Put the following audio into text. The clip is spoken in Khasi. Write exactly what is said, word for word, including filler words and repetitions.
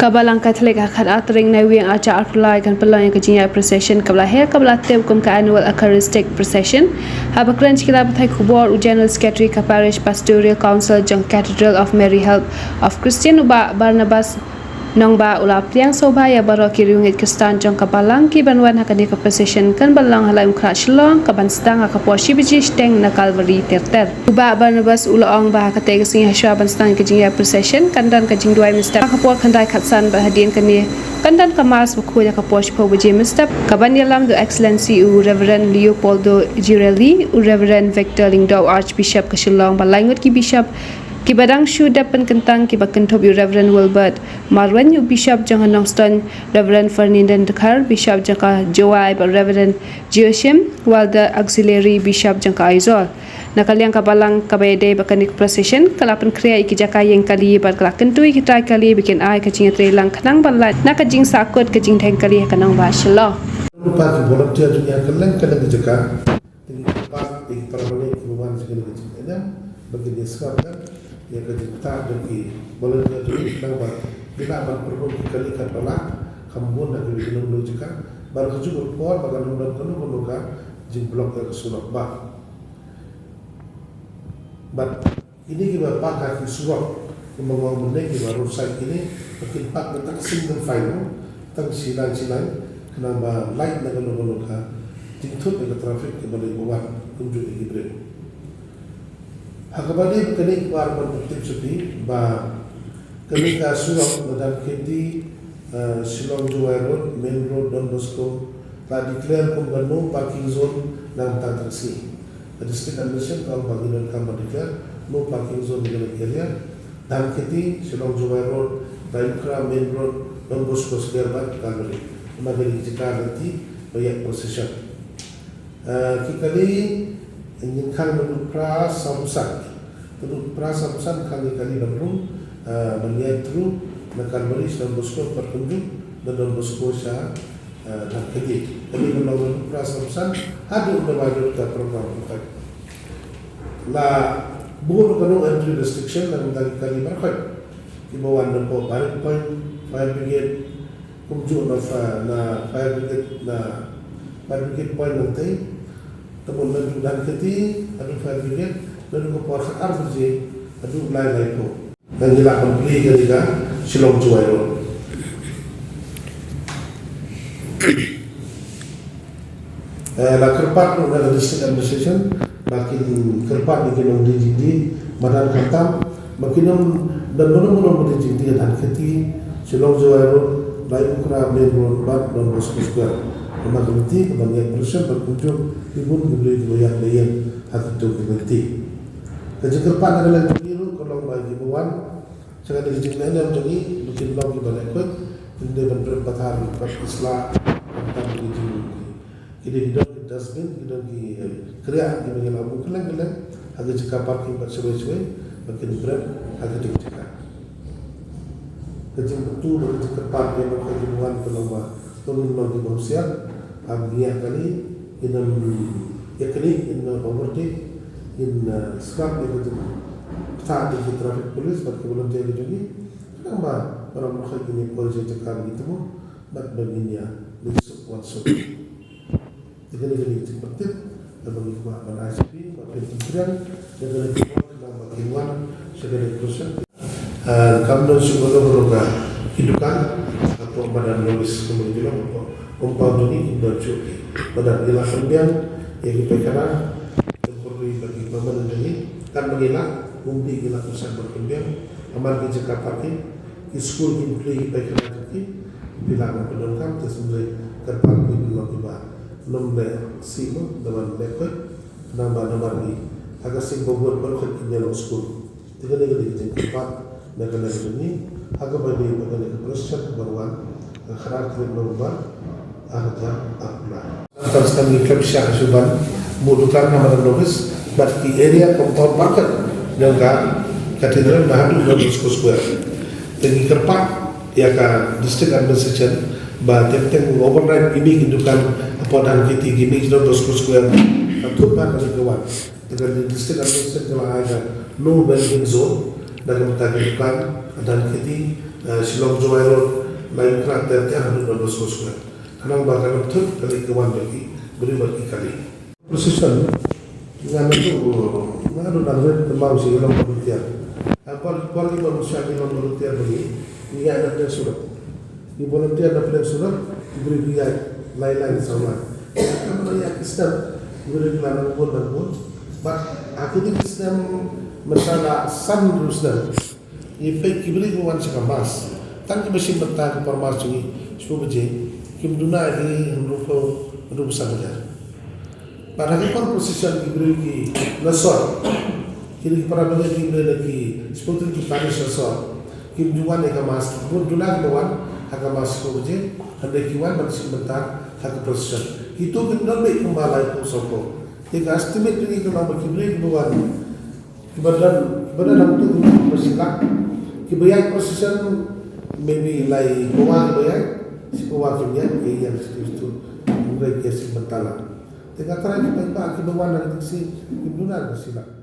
Ka Balang Katholik ha ka khatar tarik Naiwieng arhajar arphew lai kan pynlong ïa ka jingïaid procession kaba la her kaba la tip kum ka Annual Eucharistic Procession. Haba kren sha ki lad pathai khubor u General Secretary ka Parish Pastoral Council jong Cathedral of Mary Help of Christian u Bah Barnabas Nongbah u la pdiang sngewbha ïa baroh ki riewngeit Khristan jong ka Balang ki ban wan ha kane ka procession kan ban long ha Laitumkhrah Shillong ka ban sdang ha ka por shi baje shiteng na Kalbari ter ter. U Bah Barnabas u la ong ba ha katei ka sngi hashwa ban sdang ïa ka jingïaid procession kan don ka jingduwai mynstep ha ka por khyndai khatsan bad hadien kane kan don ka Mass bakhuid ha ka por shiphew baje mynstep ka ban ïalam da u Excellency u Reverend Leopoldo Girelli, u Reverend Victor Lyngdoh, Archbishop ka Shillong bad lai ngut ki Bishop kiba dang shu dep pynkyntang kiba kynthup ïa u Reverend Wilbert Marwein, u Bishop jong ka Nongstoiñ, Reverend Ferdinand Dkhar, Bishop jong ka Jowai bad Reverend Joachim Wilder, Auxiliary Bishop jong ka Aizawl. Na ka liang ka Balang kaba ïadei bad kane ka procession ka la pynkhreh ïa ki jaka ïeng kali bad ka la kyntu ïa ki trai kali ba kin ai ka jingïatreilang khnang ban lait na ka jingsahkut ka jingdheng kali ha ka nongbah Shillong. Rupa ki volunteer jong ïa ka leng ka leng jaka. Tang ki paid, tang ki para bangeit kiba wan sha kane ka jingïaid ba kin ïa sngap ïa ka jingktah jong ki volunteer jong ki khnang ba kin lah ban pynrung ki kali katba lah, kham bun na kiba ki nongñiah jaka. Bad ka juh ka por ba kan ym don kano kano ka jingblock ïa ka surok ba. Bad kine kiba paka ki surok, kumba nga ong mynne kiba roadside kine, ba kin pak na tang single file mo, tang shi lain shi lain, khnang ba lait na kano kano ka jingthut ïa ka traffic kaba leit ba wan, kumjuh ïa ki briew. Ha kaba ïadei bad kane ki bar ban pyntip sha phi ba kane ka surok na Dhankheti, eh, Shillong Jowai Road, Main Road, Don Bosco, la declare kum ka no parking zone na ka bynta ka sngi. Ka District Administration ka ong ba ngi donkam ban declare no parking zone ha kane ka area. Dhankheti, Shillong Jowai Road, Laitumkhrah, Main Road, Don Bosco Square bad Kalbari. Namar kine ki jaka lynti ba ïaid procession. Eh, ki kali ngin khang naduh phra saw bsan. Naduh phra saw bsan khang ki kali ban rung, eh, ban ïaid through na Kalbari sha Don Bosco bad kumjuh na Don Bosco sha, eh, Dhankheti. Kali ban long naduh phra saw bsan haduh ba la dep ka program. La buh ruh ka no entry restriction na ka bynta ki kali baroh kiba wan napoh Barik Point, Fire Brigade, kumjuh na fa-, na Fire Brigade, na Fire Brigade Point nangtei. Te bun naduh Dhankheti haduh Fire Brigade, naduh ka por khatar baje haduh lai laiphew. Ngi lah ban plie kane ka Shillong Jowai Road. Eh, la kyrpad ruh na ka District Administration ba kin kyrpad ïa ki nongdie jingdie madan khamtam ba kin ym don mano mano ba dien jingdie ha Dhankheti, Shillong Jowai Road, Laitumkhrah Main Road bad Don Bosco Square. Namar ka lynti kaba ngi ïaid procession bad kumjuh ki bun ki briew kiba ïaid ba ïeng ha kito ki lynti. Ka jingkyrpad na ka liang jong ngi ruh ka long ba kiba wan sha kane ka jingïaid jong ngi ba kin long kiba leh khuid, kin dei ban rem pathar bad ki sla, khamtam ki jing Ki dei ki don ki dustbin, ki don ki, eh, kriah kiba ngi la buh kylleng kylleng ha ki jaka parking bad shawei shawei ba kin brem ha ki jaka. Ka jingpyntu bad ka jingkyrpad ïa baroh kiba wan ka long ba to ngin long kiba husiar, ba ngin ïa kali, ngin ym ïa kali, ngin ym overtake, ngin, eh, sngap ïa ka jingpynthah jong ki traffic police bad ki volunteer ki jong ngi. Khnang ba baroh baroh kin ïa poi sha jaka ba ngi thmu bad ba ngin ïa leit suk wan suk. Te kane ka dei ka jingpyntip kaba ngi kwah ban ai sha phi ba phin pynpriang ïa kane ka por khnang ba kin wan sha kane ka session. Ah, kam don shuh kano kano ka ki dukan hapoh madan North East, kumba ngi ong hapoh compound jong ngi, kim don shuh ki madan. Ngi la pynbiang ïa ki paikana temporary bad ki permanent jong ngi. Katba ngi lah, ym dei ngi lah ban sa ban pynbiang. Namar ki jaka parking, ki skul kin plie ki paikana jong ki. Phi lah ban pyndonkam, te sngewbha kyrpad ïa phi ban long kiba ym leh sih mo, da ban leh khuid, namar, namar ki ha ka sngi ba bud baroh khuid kin ïa long skul. Te kane ka dei ka jingkyrpad na ka liang jong ngi ha kaba ïadei bad kane ka procession kaba wan ha ka khatar tarik November arhajar arphew lai. Tang shen ngi khlem shah shuh ban buh dukan ha madan North East bad ki area compound market jong ka Cathedral na haduh Don Bosco Square. Te ngi kyrpad ïa ka District Administration ba teng teng overnight ïa ki dukan hapoh Dhankheti, ïa ki Don Bosco Square, ka thut bad ka wan. Te ka District Administration ka la ai ka no vending zone. Na ka bynta ki dukan, Dhankheti, eh, Shillong Jowai Road, Laitumkhrah ter ter haduh Don Bosco Square. Khnang ba kan ym thut kali ka wan bad ki briew bad ki kali. Procession, nga na tu, nga na tu nang rit tymmen shi long volunteer. Apar, apar ki ba sha ki long volunteer ba ngi, ngi ïa na pdeng surok. Ngi volunteer na pdeng surok, ki briew ki ïa lai lai saw lai. Ka man ïa ki snem, ki briew ki la nang bun nang bun. But ha ki dei ki snem, mynta la san ruh snem. Ngi peit ki briew ki wan sha ka mass. Tang kiba shim bynta ki por mass jong ngi, shiphew baje, kim duna ïa ki hynriewphew, hynriewphew san hajar. Bad ha ki por procession ki briew ki na sor. Ki dei ki para bangeit ki briew na ki, shiphew tylli ki parish na sor. Kim ju wan ïa ka mass, bun duna kiba wan ha ka mass shiphew baje, hynrei ki wan ban shim bynta ha ka procession. Kito kim don beit kumba laiphew sawphew. Te ka estimate jong ngi ka long ba ki briew kiba wan Kiba don, kiba don hangtu kiba shi lak. Kiba ïaid procession, maybe lai phew kiba ïaid, shi phew kim ïaid, ïa ïa shi tu shi tu. Hynrei ki ïa shi bynta la. Te nga tharai ki paidbah kiba wan na ki taxi, kim duna kiba shi lak.